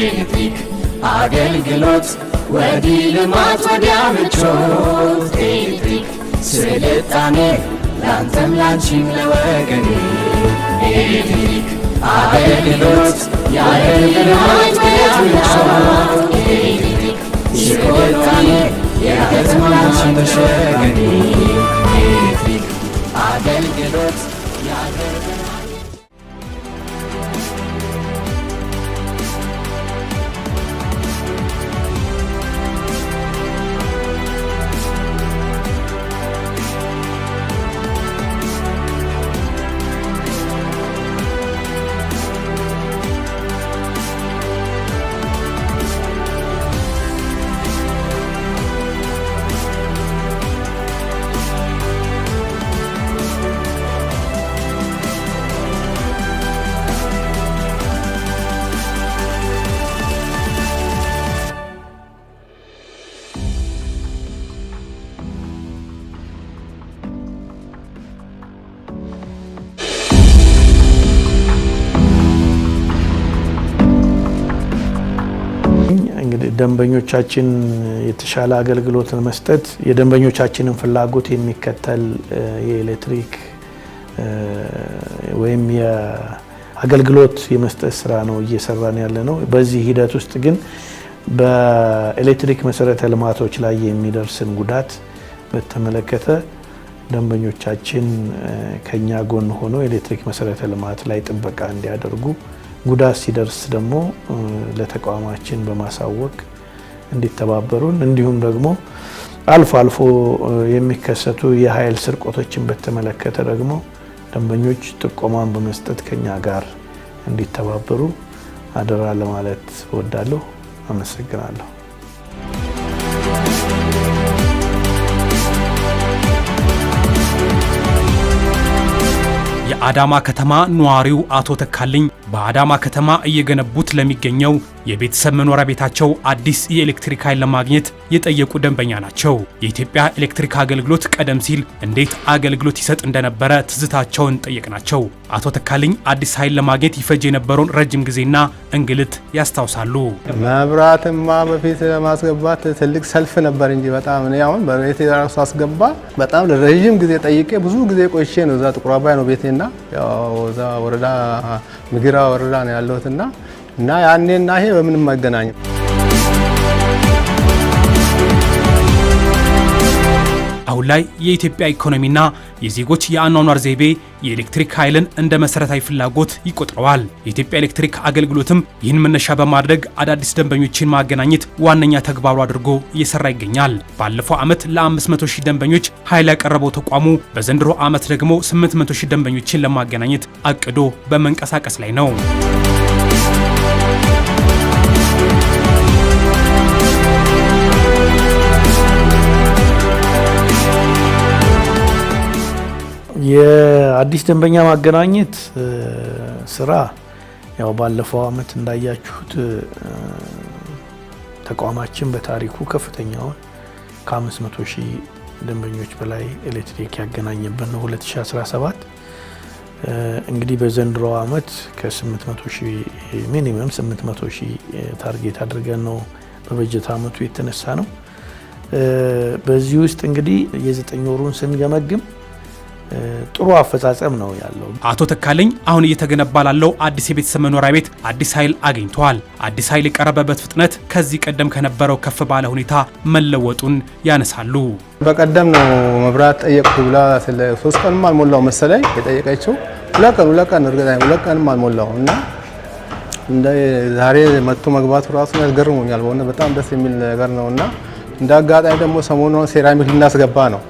ኤሌክትሪክ አገልግሎት፣ ወዲህ ልማት ወዲያ ምቾት። ኤሌክትሪክ ስልጣኔ፣ ላንተም ላንቺም ለወገኔ። ኤሌክትሪክ አገልግሎት፣ ያለ ልማት ወዲያ ምቾት። ኤሌክትሪክ ስልጣኔ፣ የከተማችን ተሸገኔ። ኤሌክትሪክ አገልግሎት የአገር ብርሃን። እንግዲህ ደንበኞቻችን የተሻለ አገልግሎትን መስጠት፣ የደንበኞቻችንን ፍላጎት የሚከተል የኤሌክትሪክ ወይም የአገልግሎት የመስጠት ስራ ነው እየሰራን ያለ ነው። በዚህ ሂደት ውስጥ ግን በኤሌክትሪክ መሰረተ ልማቶች ላይ የሚደርስን ጉዳት በተመለከተ ደንበኞቻችን ከኛ ጎን ሆነው ኤሌክትሪክ መሰረተ ልማት ላይ ጥበቃ እንዲያደርጉ፣ ጉዳት ሲደርስ ደግሞ ለተቋማችን በማሳወቅ እንዲተባበሩን፣ እንዲሁም ደግሞ አልፎ አልፎ የሚከሰቱ የኃይል ስርቆቶችን በተመለከተ ደግሞ ደንበኞች ጥቆማን በመስጠት ከኛ ጋር እንዲተባበሩ አደራ ለማለት እወዳለሁ። አመሰግናለሁ። የአዳማ ከተማ ነዋሪው አቶ ተካልኝ በአዳማ ከተማ እየገነቡት ለሚገኘው የቤተሰብ መኖሪያ ቤታቸው አዲስ የኤሌክትሪክ ኃይል ለማግኘት የጠየቁ ደንበኛ ናቸው። የኢትዮጵያ ኤሌክትሪክ አገልግሎት ቀደም ሲል እንዴት አገልግሎት ይሰጥ እንደነበረ ትዝታቸውን ጠየቅናቸው። አቶ ተካልኝ አዲስ ኃይል ለማግኘት ይፈጅ የነበረውን ረጅም ጊዜና እንግልት ያስታውሳሉ። መብራትማ በፊት ለማስገባት ትልቅ ሰልፍ ነበር እንጂ በጣም። እኔ አሁን በቤቴ ራሱ አስገባ በጣም ለረዥም ጊዜ ጠይቄ ብዙ ጊዜ ቆይቼ ነው። እዛ ጥቁር አባይ ነው ቤቴና ያው እዛ ወረዳ ምግራ ወረዳ ነው ያለሁትና እና ያኔና ይሄ በምንም አይገናኝም። አሁን ላይ የኢትዮጵያ ኢኮኖሚና የዜጎች የአኗኗር ዘይቤ የኤሌክትሪክ ኃይልን እንደ መሰረታዊ ፍላጎት ይቆጥረዋል። የኢትዮጵያ ኤሌክትሪክ አገልግሎትም ይህን መነሻ በማድረግ አዳዲስ ደንበኞችን ማገናኘት ዋነኛ ተግባሩ አድርጎ እየሰራ ይገኛል። ባለፈው ዓመት ለ500 ሺህ ደንበኞች ኃይል ያቀረበው ተቋሙ በዘንድሮ ዓመት ደግሞ 800 ሺህ ደንበኞችን ለማገናኘት አቅዶ በመንቀሳቀስ ላይ ነው። የአዲስ ደንበኛ ማገናኘት ስራ ያው ባለፈው አመት እንዳያችሁት ተቋማችን በታሪኩ ከፍተኛውን ከ500 ሺህ ደንበኞች በላይ ኤሌክትሪክ ያገናኘበት ነው 2017። እንግዲህ በዘንድሮ አመት ከ800 ሺህ፣ minimum 800 ሺህ target አድርገን ነው በበጀት አመቱ የተነሳ ነው። በዚህ ውስጥ እንግዲህ የ9 ወሩን ስንገመግም ጥሩ አፈጻጸም ነው ያለው። አቶ ተካልኝ አሁን እየተገነባ ላለው አዲስ የቤተሰብ መኖሪያ ቤት አዲስ ኃይል አግኝተዋል። አዲስ ኃይል የቀረበበት ፍጥነት ከዚህ ቀደም ከነበረው ከፍ ባለ ሁኔታ መለወጡን ያነሳሉ። በቀደም ነው መብራት ጠየቅኩ ብላ፣ ስለ 3 ቀንም አልሞላው መሰለኝ የጠየቀችው። 2 ቀን፣ 2 ቀን፣ እርግጠኛ 2 ቀንም አልሞላው እና እንደ ዛሬ መጥቶ መግባቱ ራሱ ያስገርሞኛል። በሆነ በጣም ደስ የሚል ነገር ነው እና እንደ አጋጣሚ ደግሞ ሰሞኑን ሴራሚክ ልናስገባ ነው።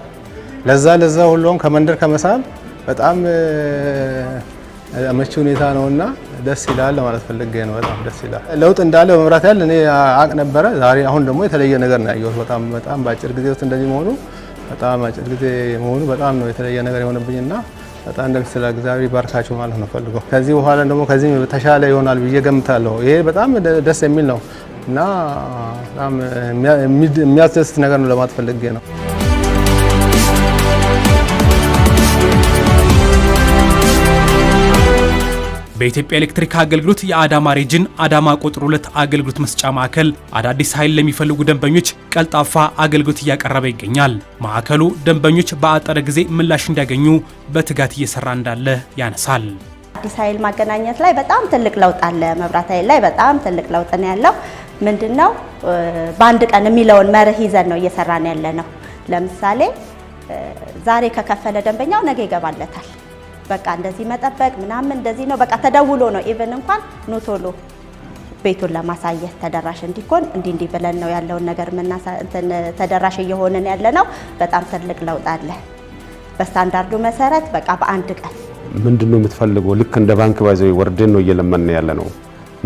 ለዛ ለዛ ሁሉም ከመንደር ከመሳብ በጣም አመቺ ሁኔታ ነውና ደስ ይላል ለማለት ፈልጌ ነው። በጣም ደስ ይላል። ለውጥ እንዳለ በመብራት ያለ እኔ አቅ ነበረ። ዛሬ አሁን ደግሞ የተለየ ነገር ነው ያየሁት። በጣም በጣም በአጭር ጊዜ ውስጥ እንደዚህ መሆኑ፣ በጣም አጭር ጊዜ መሆኑ በጣም ነው የተለየ ነገር የሆነብኝና በጣም ደስ ይላል። እግዚአብሔር ይባርካችሁ ማለት ነው ፈልገው። ከዚህ በኋላ ደግሞ ከዚህ የተሻለ ይሆናል ብዬ ገምታለሁ። ይሄ በጣም ደስ የሚል ነው እና በጣም የሚያስደስት ነገር ነው ለማለት ፈልጌ ነው። በኢትዮጵያ ኤሌክትሪክ አገልግሎት የአዳማ region አዳማ ቁጥር 2 አገልግሎት መስጫ ማዕከል አዳዲስ ኃይል ለሚፈልጉ ደንበኞች ቀልጣፋ አገልግሎት እያቀረበ ይገኛል። ማዕከሉ ደንበኞች በአጠረ ጊዜ ምላሽ እንዲያገኙ በትጋት እየሰራ እንዳለ ያነሳል። አዲስ ኃይል ማገናኘት ላይ በጣም ትልቅ ለውጥ አለ። መብራት ኃይል ላይ በጣም ትልቅ ለውጥ ነው ያለው። ምንድነው፣ በአንድ ቀን የሚለውን መርህ ይዘን ነው እየሰራን ያለ ነው። ለምሳሌ ዛሬ ከከፈለ ደንበኛው ነገ ይገባለታል። በቃ እንደዚህ መጠበቅ ምናምን እንደዚህ ነው። በቃ ተደውሎ ነው even እንኳን ኑ ቶሎ ቤቱን ለማሳየት ተደራሽ እንዲሆን እንዲህ እንዲህ ብለን ነው ያለውን ነገር እንትን ተደራሽ እየሆንን ያለ ነው። በጣም ትልቅ ለውጥ አለ። በስታንዳርዱ መሰረት በቃ በአንድ ቀን። ምንድን ነው የምትፈልገው? ልክ እንደ ባንክ ባይዘው ወርደን ነው እየለመንን ያለ ነው።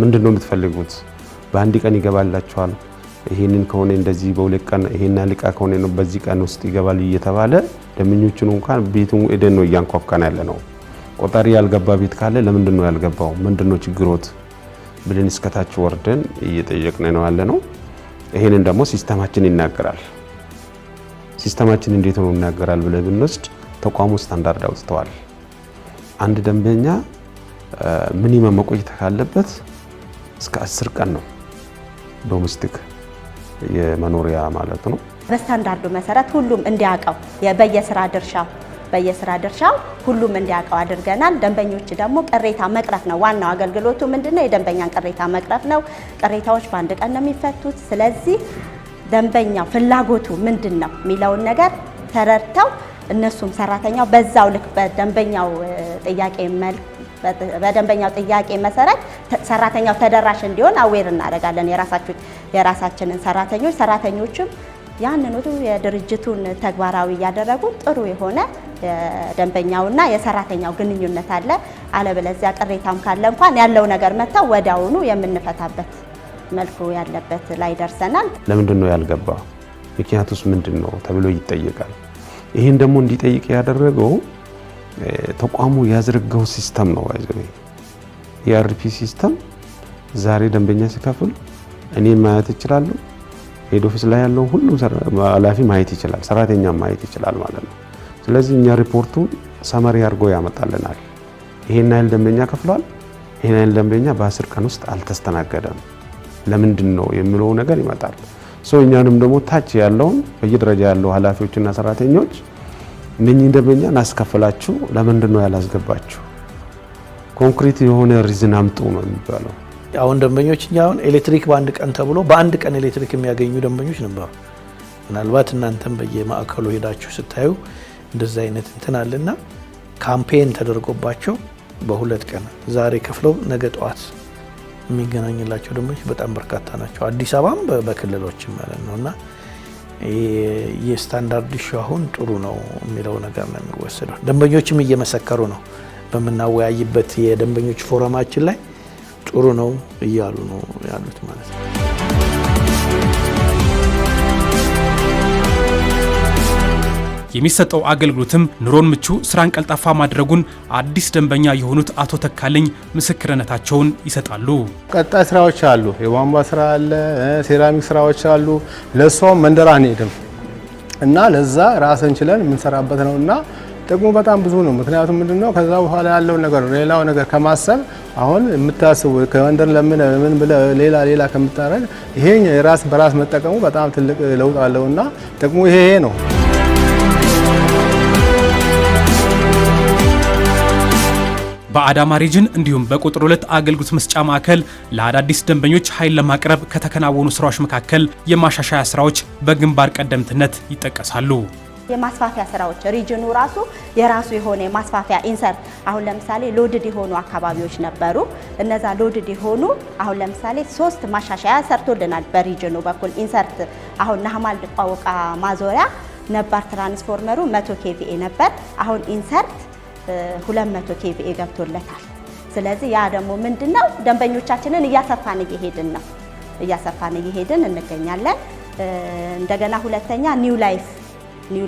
ምንድን ነው የምትፈልጉት? በአንድ ቀን ይገባላችኋል። ይሄንን ከሆነ እንደዚህ በ2 ቀን፣ ይሄን እቃ ከሆነ ነው በዚህ ቀን ውስጥ ይገባል እየተባለ ደንበኞቹን እንኳን ቤቱን ሄደን ነው እያንኳኳን ያለ ነው። ቆጣሪ ያልገባ ቤት ካለ ለምንድን ነው ያልገባው? ምንድን ነው ችግሮት ብለን እስከታች ወርደን እየጠየቅን ነው ያለ ነው። ይሄንን ደግሞ system ኣችን ይናገራል። System ኣችን እንዴት ነው ይናገራል ብለን ብንወስድ ተቋሙ ስታንዳርድ አውጥተዋል። አንድ ደንበኛ minimum መቆየት ካለበት እስከ 10 ቀን ነው፣ domestic የመኖሪያ ማለት ነው። በስታንዳርዱ መሰረት ሁሉም እንዲያውቀው በየስራ ድርሻው ሁሉም እንዲያውቀው አድርገናል። ደንበኞች ደግሞ ቅሬታ መቅረፍ ነው ዋናው አገልግሎቱ ምንድነው? የደንበኛን ቅሬታ መቅረፍ ነው። ቅሬታዎች በአንድ ቀን ነው የሚፈቱት። ስለዚህ ደንበኛው ፍላጎቱ ምንድን ነው የሚለውን ነገር ተረድተው እነሱም ሰራተኛው በዛው ልክ በደንበኛው ጥያቄ መሰረት ሰራተኛው ተደራሽ እንዲሆን aware እናደርጋለን። የራሳችንን ሰራተኞች፣ ሰራተኞችም ያንኑ የድርጅቱን ተግባራዊ እያደረጉ ጥሩ የሆነ የደንበኛውና የሰራተኛው ግንኙነት አለ። አለበለዚያ ቅሬታም ካለ እንኳን ያለው ነገር መጥተው ወዲያውኑ የምንፈታበት መልኩ ያለበት ላይ ደርሰናል። ለምንድን ነው ያልገባ? ምክንያቱስ ምንድን ነው ተብሎ ይጠየቃል። ይህን ደግሞ እንዲጠይቅ ያደረገው ተቋሙ ያዘረጋው system ነው። የ ERP system ዛሬ ደንበኛ ሲከፍል እኔም ማየት እችላለሁ። Head office ላይ ያለው ሁሉም ኃላፊ ማየት ይችላል፣ ሰራተኛ ማየት ይችላል ማለት ነው። ስለዚህ እኛ ሪፖርቱን summary አድርጎ ያመጣልናል። ይሄን ያህል ደንበኛ ከፍሏል፣ ይሄን ያህል ደንበኛ በ10 ቀን ውስጥ አልተስተናገደም፣ ለምንድን ነው የሚለው ነገር ይመጣል። So እኛንም ደግሞ ታች ያለውን በየደረጃ ያለው ኃላፊዎችና ሰራተኞች እነኚህን ደንበኛ እናስከፍላችሁ ለምንድን ነው ያላስገባችሁ? ኮንክሪት የሆነ reason አምጡ ነው የሚባለው። አሁን ደንበኞች እኛ አሁን ኤሌክትሪክ በአንድ ቀን ተብሎ በአንድ ቀን ኤሌክትሪክ የሚያገኙ ደንበኞች ነበሩ። ምናልባት እናንተም በየማዕከሉ ሄዳችሁ ስታዩ እንደዛ አይነት እንትን አለና campaign ተደርጎባቸው በ2 ቀን ዛሬ ከፍለው ነገ ጠዋት የሚገናኝላቸው ደንበኞች በጣም በርካታ ናቸው። አዲስ አበባም በክልሎችም ማለት ነው። እና የ standard issue አሁን ጥሩ ነው የሚለው ነገር ነው የሚወሰደው። ደንበኞችም እየመሰከሩ ነው። በምናወያይበት የደንበኞች ፎረማችን ላይ ጥሩ ነው እያሉ ነው ያሉት ማለት ነው። የሚሰጠው አገልግሎትም ኑሮን ምቹ፣ ስራን ቀልጣፋ ማድረጉን አዲስ ደንበኛ የሆኑት አቶ ተካልኝ ምስክርነታቸውን ይሰጣሉ። ቀጣይ ስራዎች አሉ። የቧንቧ ስራ አለ፣ ሴራሚክ ስራዎች አሉ። ለእሷም መንደር አንሄድም እና ለዛ ራስን ችለን የምንሰራበት ነው እና ጥቅሙ በጣም ብዙ ነው። ምክንያቱም ምንድነው፣ ከዛ በኋላ ያለው ነገር ሌላው ነገር ከማሰብ አሁን የምታስቡ ከመንደር ለምን ምን ብለህ ሌላ ሌላ ከምታረግ ይሄ የራስ በራስ መጠቀሙ በጣም ትልቅ ለውጥ አለውና ጥቅሙ ይሄ ነው። በአዳማ region እንዲሁም በቁጥር 2 አገልግሎት መስጫ ማዕከል ለአዳዲስ ደንበኞች ኃይል ለማቅረብ ከተከናወኑ ስራዎች መካከል የማሻሻያ ስራዎች በግንባር ቀደምትነት ይጠቀሳሉ። የማስፋፊያ ስራዎች region ኑ ራሱ የራሱ የሆነ የማስፋፊያ insert አሁን ለምሳሌ loaded የሆኑ አካባቢዎች ነበሩ። እነዛ loaded የሆኑ አሁን ለምሳሌ ሶስት ማሻሻያ ሰርቶልናል በ region ኑ በኩል insert። አሁን ናህማል ቋወቃ ማዞሪያ ነባር ትራንስፎርመሩ 100 kVA ነበር። አሁን insert 200 kVA ገብቶለታል። ስለዚህ ያ ደግሞ ምንድነው፣ ደንበኞቻችንን እያሰፋን እየሄድን እንገኛለን። እንደገና ሁለተኛ ኒው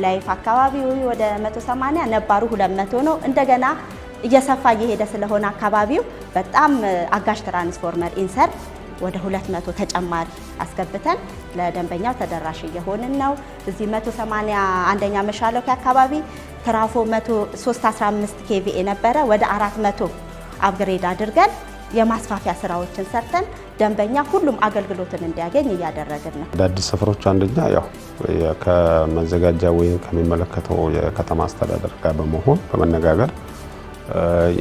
ላይፍ አካባቢው ወደ 180 ነባሩ 200 ነው። እንደገና እየሰፋ እየሄደ ስለሆነ አካባቢው በጣም አጋዥ ትራንስፎርመር insert ወደ 200 ተጨማሪ አስገብተን ለደንበኛው ተደራሽ እየሆንን ነው። እዚህ 180 አንደኛ መሻለኪያ አካባቢ ትራፎ 315 kVA ነበረ፣ ወደ 400 Upgrade አድርገን የማስፋፊያ ስራዎችን ሰርተን ደንበኛ ሁሉም አገልግሎትን እንዲያገኝ እያደረግን ነው። አዳዲስ ሰፈሮች አንደኛ ያው ከመዘጋጃ ወይም ከሚመለከተው የከተማ አስተዳደር ጋር በመሆን በመነጋገር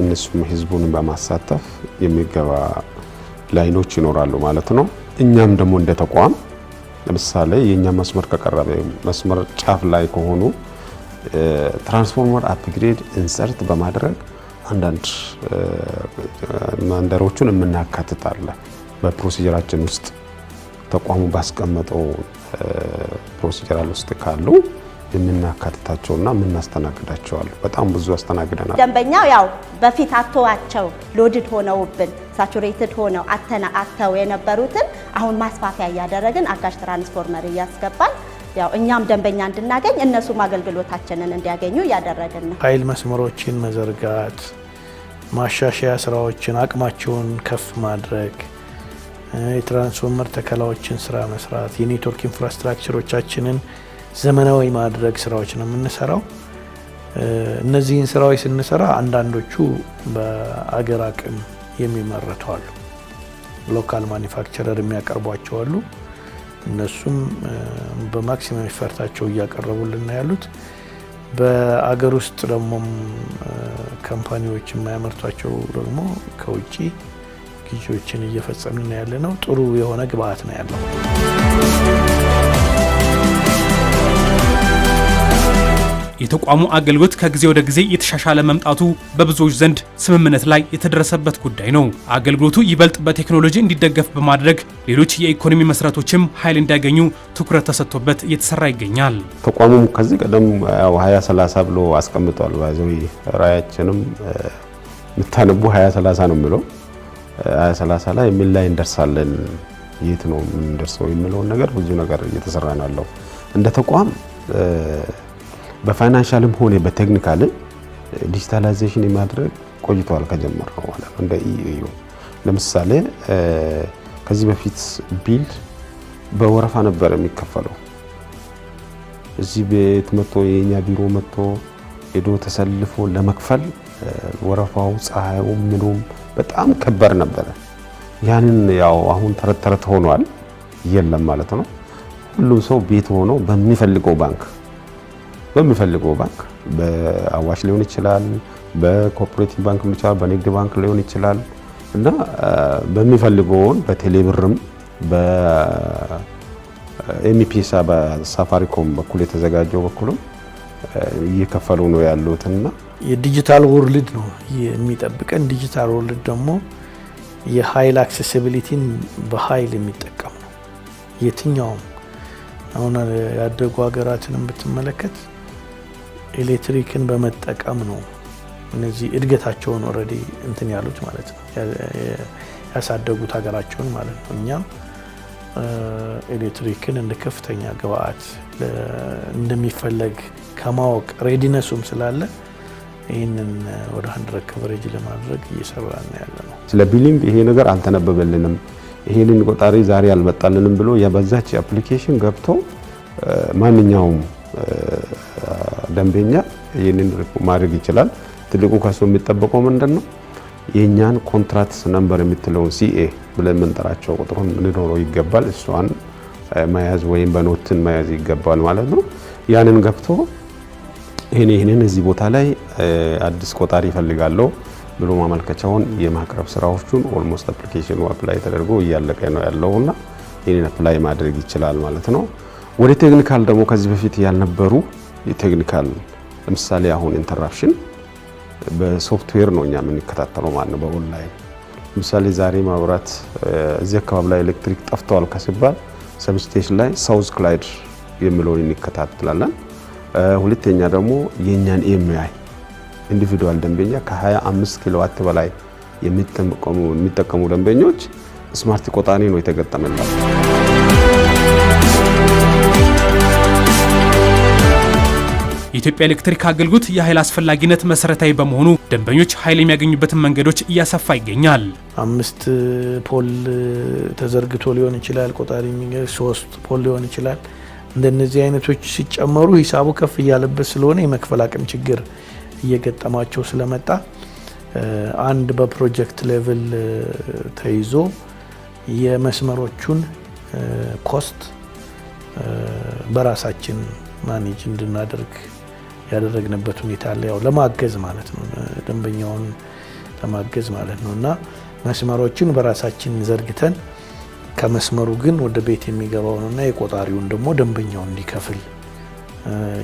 እነሱም ህዝቡን በማሳተፍ የሚገባ line ኦች ይኖራሉ ማለት ነው። እኛም ደግሞ እንደ ተቋም ለምሳሌ የኛ መስመር ከቀረበ መስመር ጫፍ ላይ ከሆኑ transformer upgrade insert በማድረግ አንዳንድ መንደሮቹን የምናካትታለን። በ procedure ኣችን ውስጥ ተቋሙ ባስቀመጠው procedural ውስጥ ካሉ የምናካትታቸውና የምናስተናግዳቸው አሉ። በጣም ብዙ አስተናግደናል። ደንበኛው ያው በፊት አጥተዋቸው loaded ሆነውብን saturated ሆነው አተው የነበሩትን አሁን ማስፋፊያ እያደረግን አጋዥ ትራንስፎርመር እያስገባን ያው እኛም ደንበኛ እንድናገኝ እነሱም አገልግሎታችንን እንዲያገኙ እያደረግን ነው። ኃይል መስመሮችን መዘርጋት፣ ማሻሻያ ስራዎችን አቅማቸውን ከፍ ማድረግ፣ የትራንስፎርመር ተከላዎችን ስራ መስራት፣ የ network infrastructure ኦቻችንን ዘመናዊ ማድረግ ስራዎች ነው የምንሰራው። እነዚህን ስራዎች ስንሰራ አንዳንዶቹ በአገር አቅም የሚመረቱ አሉ፣ local manufacturer የሚያቀርቧቸው አሉ። እነሱም በ maximum effort ኣቸው እያቀረቡልን ያሉት። በአገር ውስጥ ደግሞ company ዎች የማያመርቷቸው ደግሞ ከውጭ ግዢዎችን እየፈጸምን ያለ ነው። ጥሩ የሆነ ግብአት ነው ያለው። የተቋሙ አገልግሎት ከጊዜ ወደ ጊዜ የተሻሻለ መምጣቱ በብዙዎች ዘንድ ስምምነት ላይ የተደረሰበት ጉዳይ ነው። አገልግሎቱ ይበልጥ በቴክኖሎጂ እንዲደገፍ በማድረግ ሌሎች የኢኮኖሚ መሰረቶችም ኃይል እንዲያገኙ ትኩረት ተሰጥቶበት እየተሰራ ይገኛል። ተቋሙም ከዚህ ቀደም ያው 2030 ብሎ አስቀምጧል። ባይዘው ራዕያችንም የምታነቡ 2030 ነው የሚለው። 2030 ላይ ምን ላይ እንደርሳለን፣ የት ነው የምንደርሰው የሚለውን ነገር ብዙ ነገር እየተሰራ ነው ያለው። እንደ ተቋም በ financial ም ሆነ በ technical digitalization የማድረግ ቆይተዋል ከጀመርነው ማለት ነው። እንደ EEU ለምሳሌ ከዚህ በፊት bill በወረፋ ነበር የሚከፈለው። እዚህ ቤት መጥቶ የኛ ቢሮ መጥቶ ሄዶ ተሰልፎ ለመክፈል ወረፋው፣ ፀሐዩ፣ ምኑም በጣም ከባድ ነበረ። ያንን ያው አሁን ተረት ተረት ሆኗል፣ የለም ማለት ነው። ሁሉም ሰው ቤት ሆኖ በሚፈልገው ባንክ በአዋሽ ሊሆን ይችላል፣ በ cooperative ባንክ ሊሆን ይችላል፣ በንግድ ባንክ ሊሆን ይችላል እና በሚፈልገውን በቴሌብርም በኤምፔሳ በሳፋሪኮም በኩል የተዘጋጀው በኩልም እየከፈሉ ነው ያሉትና የ digital world ነው የሚጠብቀን። Digital world ደግሞ የኃይል accessibility ን በኃይል የሚጠቀም ነው። የትኛውም አሁን ያደጉ ሀገራትንም ብትመለከት ኤሌክትሪክን በመጠቀም ነው እነዚህ እድገታቸውን already እንትን ያሉት ማለት ነው፣ ያሳደጉት ሀገራቸውን ማለት ነው። እኛም ኤሌክትሪክን እንደ ከፍተኛ ግብአት እንደሚፈለግ ከማወቅ readiness ኡም ስላለ ይህንን ወደ 100 coverage ለማድረግ እየሰራን ያለ ነው። ስለ billing ይሄ ነገር አልተነበበልንም፣ ይሄንን ቆጣሪ ዛሬ አልመጣልንም ብሎ በዛች application ገብቶ ማንኛውም ደንበኛ ይህንን ማድረግ ይችላል። ትልቁ ከሱ የሚጠበቀው ምንድን ነው? የእኛን contract number የምትለውን CA ብለን የምንጠራቸው ቁጥሩን ሊኖረው ይገባል። እሷን መያዝ ወይም በ note ን መያዝ ይገባል ማለት ነው። ያንን ገብቶ ይህንን እዚህ ቦታ ላይ አዲስ ቆጣሪ ይፈልጋለሁ ብሎ ማመልከቻውን የማቅረብ ስራዎቹን almost application ኑ apply ተደርጎ እያለቀ ነው ያለውና ይህንን apply ማድረግ ይችላል ማለት ነው። ወደ technical ደግሞ ከዚህ በፊት ያልነበሩ የ technical ለምሳሌ አሁን interruption በ software ነው እኛ የምንከታተለው ማለት ነው፣ በኦንላይን። ለምሳሌ ዛሬ መብራት እዚህ አካባቢ ላይ ኤሌክትሪክ ጠፍተዋል ከሲባል substation ላይ South Clyde የሚለውን እንከታተላለን። ሁለተኛ ደግሞ የእኛን AMI individual ደንበኛ ከ25 ኪሎዋት በላይ የሚጠቀሙ ደንበኞች smart ቆጣሪ ነው የተገጠመላቸው። የኢትዮጵያ ኤሌክትሪክ አገልግሎት የኃይል አስፈላጊነት መሰረታዊ በመሆኑ ደንበኞች ኃይል የሚያገኙበትን መንገዶች እያሰፋ ይገኛል። አምስት pole ተዘርግቶ ሊሆን ይችላል። ቆጣሪ ሶስት pole ሊሆን ይችላል። እንደነዚህ አይነቶች ሲጨመሩ ሂሳቡ ከፍ እያለበት ስለሆነ የመክፈል አቅም ችግር እየገጠማቸው ስለመጣ አንድ በ project level ተይዞ የመስመሮቹን cost በራሳችን manage እንድናደርግ ያደረግንበት ሁኔታ አለ። ያው ለማገዝ ማለት ነው፣ ደንበኛውን ለማገዝ ማለት ነው። እና መስመሮችን በራሳችን ዘርግተን ከመስመሩ ግን ወደ ቤት የሚገባውንና የቆጣሪውን ደግሞ ደንበኛው እንዲከፍል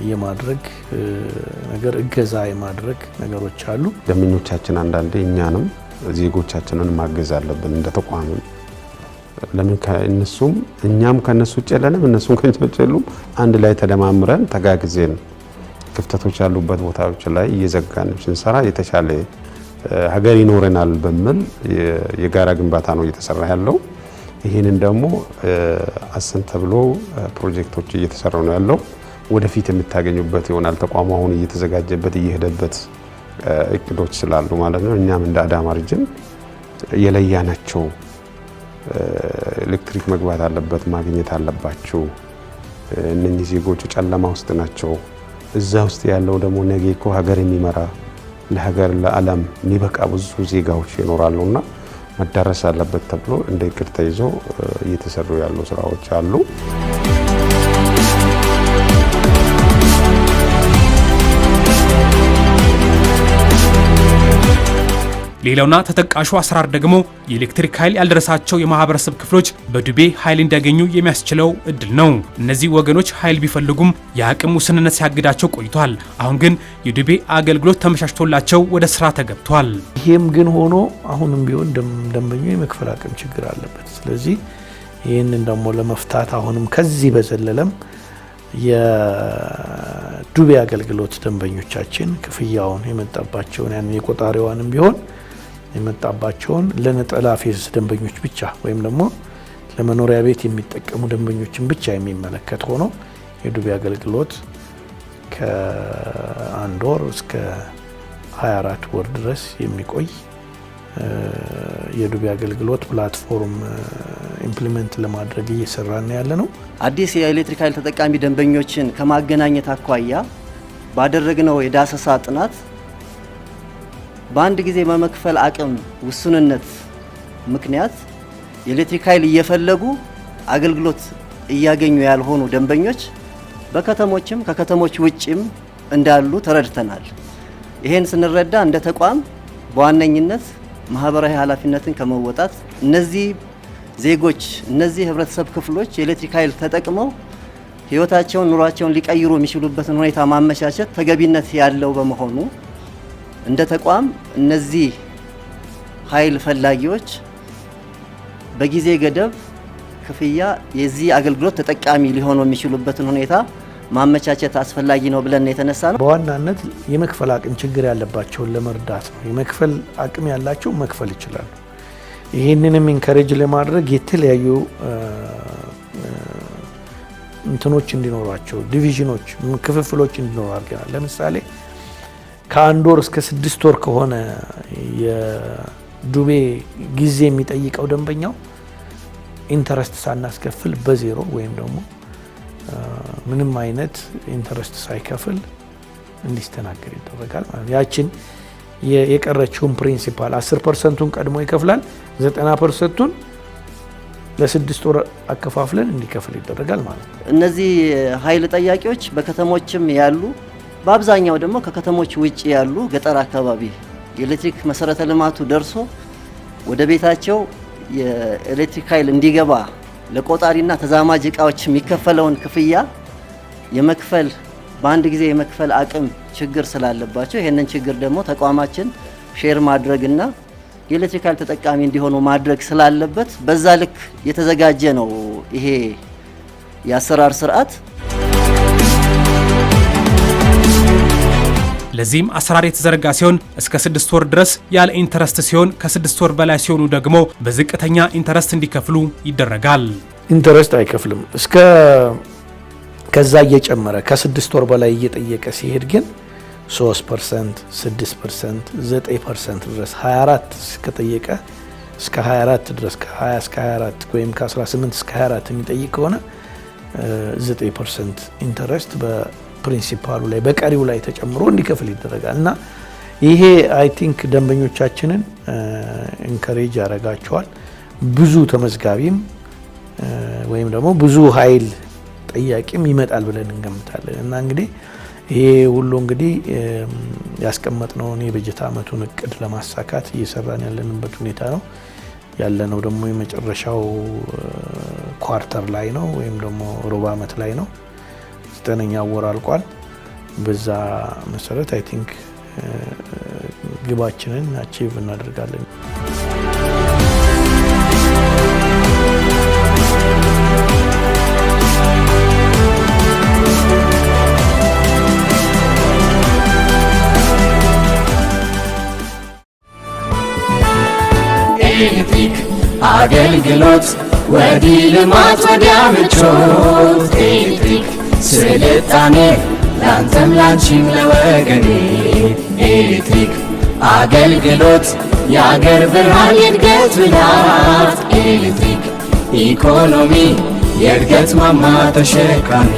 የማድረግ ነገር፣ እገዛ የማድረግ ነገሮች አሉ። ደንበኞቻችን አንዳንዴ እኛንም ዜጎቻችንን ማገዝ አለብን እንደ ተቋምም። ለምን ከእነሱም እኛም ከእነሱ ውጭ የለንም፣ እነሱም ከእኛ ውጭ የሉም። አንድ ላይ ተደማምረን ተጋግዘን ክፍተቶች ያሉበት ቦታዎች ላይ እየዘጋን ስንሰራ የተሻለ ሀገር ይኖረናል በሚል የጋራ ግንባታ ነው እየተሰራ ያለው። ይህንን ደግሞ አሰን ተብሎ ፕሮጀክቶች እየተሰሩ ነው ያለው። ወደፊት የምታገኙበት ይሆናል። ተቋሙ አሁን እየተዘጋጀበት እየሄደበት እቅዶች ስላሉ ማለት ነው። እኛም እንደ አዳማ region የለያናቸው ኤሌክትሪክ መግባት አለበት፣ ማግኘት አለባቸው። እነኚህ ዜጎች ጨለማ ውስጥ ናቸው። እዛ ውስጥ ያለው ደግሞ ነገ እኮ ሀገር የሚመራ፣ ለሀገር ለዓለም የሚበቃ ብዙ ዜጋዎች ይኖራሉና መዳረስ አለበት ተብሎ እንደ እቅድ ተይዞ እየተሰሩ ያሉ ስራዎች አሉ። ሌላውና ተጠቃሹ አሰራር ደግሞ የኤሌክትሪክ ኃይል ያልደረሳቸው የማህበረሰብ ክፍሎች በዱቤ ኃይል እንዲያገኙ የሚያስችለው እድል ነው። እነዚህ ወገኖች ኃይል ቢፈልጉም የአቅም ውስንነት ሲያግዳቸው ቆይቷል። አሁን ግን የዱቤ አገልግሎት ተመቻችቶላቸው ወደ ስራ ተገብቷል። ይሄም ግን ሆኖ አሁንም ቢሆን ደንበኛው የመክፈል አቅም ችግር አለበት። ስለዚህ ይህንን ደግሞ ለመፍታት አሁንም ከዚህ በዘለለም የዱቤ አገልግሎት ደንበኞቻችን ክፍያውን የመጣባቸውን፣ ያን የቆጣሪዋንም ቢሆን የመጣባቸውን ለነጠላ phase ደንበኞች ብቻ ወይም ደግሞ ለመኖሪያ ቤት የሚጠቀሙ ደንበኞችን ብቻ የሚመለከት ሆኖ የዱቤ አገልግሎት ከ1 ወር እስከ 24 ወር ድረስ የሚቆይ የዱቤ አገልግሎት platform implement ለማድረግ እየሰራን ያለ ነው። አዲስ የኤሌክትሪክ ኃይል ተጠቃሚ ደንበኞችን ከማገናኘት አኳያ ባደረግነው የዳሰሳ ጥናት በአንድ ጊዜ በመክፈል አቅም ውስንነት ምክንያት የኤሌክትሪክ ኃይል እየፈለጉ አገልግሎት እያገኙ ያልሆኑ ደንበኞች በከተሞችም ከከተሞች ውጭም እንዳሉ ተረድተናል። ይሄን ስንረዳ እንደ ተቋም በዋነኝነት ማህበራዊ ኃላፊነትን ከመወጣት እነዚህ ዜጎች፣ እነዚህ ህብረተሰብ ክፍሎች የኤሌክትሪክ ኃይል ተጠቅመው ህይወታቸውን፣ ኑሯቸውን ሊቀይሩ የሚችሉበትን ሁኔታ ማመቻቸት ተገቢነት ያለው በመሆኑ እንደ ተቋም እነዚህ ኃይል ፈላጊዎች በጊዜ ገደብ ክፍያ የዚህ አገልግሎት ተጠቃሚ ሊሆኑ የሚችሉበትን ሁኔታ ማመቻቸት አስፈላጊ ነው ብለን የተነሳ ነው። በዋናነት የመክፈል አቅም ችግር ያለባቸውን ለመርዳት ነው። የመክፈል አቅም ያላቸው መክፈል ይችላሉ። ይህንንም encourage ለማድረግ የተለያዩ እንትኖች እንዲኖሯቸው፣ division ኖች፣ ክፍፍሎች እንዲኖሩ አድርገናል። ለምሳሌ ከ1 ወር እስከ 6 ወር ከሆነ የዱቤ ጊዜ የሚጠይቀው ደንበኛው interest ሳናስከፍል በዜሮ ወይም ደግሞ ምንም አይነት interest ሳይከፍል እንዲስተናገድ ይደረጋል ማለት ነው። ያችን የቀረችውን principal 10% ኡን ቀድሞ ይከፍላል። 90% ኡን ለ6 ወር አከፋፍለን እንዲከፍል ይደረጋል ማለት ነው። እነዚህ ኃይል ጠያቂዎች በከተሞችም ያሉ፣ በአብዛኛው ደግሞ ከከተሞች ውጭ ያሉ ገጠር አካባቢ የኤሌክትሪክ መሰረተ ልማቱ ደርሶ ወደ ቤታቸው የኤሌክትሪክ ኃይል እንዲገባ ለቆጣሪና ተዛማጅ እቃዎች የሚከፈለውን ክፍያ የመክፈል፣ በአንድ ጊዜ የመክፈል አቅም ችግር ስላለባቸው ይህንን ችግር ደግሞ ተቋማችን share ማድረግና የኤሌክትሪክ ኃይል ተጠቃሚ እንዲሆኑ ማድረግ ስላለበት በዛ ልክ የተዘጋጀ ነው ይሄ የአሰራር ስርዓት። ለዚህም አሰራር የተዘረጋ ሲሆን እስከ 6 ወር ድረስ ያለ interest ሲሆን ከ6 ወር በላይ ሲሆኑ ደግሞ በዝቅተኛ interest እንዲከፍሉ ይደረጋል። Interest አይከፍልም። እስከ ከዛ እየጨመረ ከ6 ወር በላይ እየጠየቀ ሲሄድ ግን 3%፣ 6%፣ 9% ድረስ፣ 24 እስከጠየቀ፣ እስከ 24 ድረስ፣ ከ20 እስከ 24 ወይም ከ18 እስከ 24 የሚጠይቅ ከሆነ 9% interest በ principal ኡ ላይ፣ በቀሪው ላይ ተጨምሮ እንዲከፍል ይደረጋል እና ይሄ I think ደንበኞቻችንን encourage ያደርጋቸዋል። ብዙ ተመዝጋቢም ወይም ደግሞ ብዙ ኃይል ጠያቂም ይመጣል ብለን እንገምታለን። እና እንግዲህ ይሄ ሁሉ እንግዲህ ያስቀመጥነውን የበጀት ዓመቱን እቅድ ለማሳካት እየሰራን ያለንበት ሁኔታ ነው ያለነው። ደግሞ የመጨረሻው quarter ላይ ነው ወይም ደግሞ ሩብ ዓመት ላይ ነው። 9ኛ ወር አልቋል። በዛ መሰረት I think ግባችንን achieve እናደርጋለን። ኤሌክትሪክ አገልግሎት፣ ወዲህ ልማት ወዲያ ምቾት። ኤሌክትሪክ ስልጣኔ ላንተም ላንቺም ለወገኔ። ኤሌክትሪክ አገልግሎት የአገር ብርሃን፣ የእድገት ብልሃት። ኤሌክትሪክ ኢኮኖሚ የእድገት ማማ ተሸካሚ።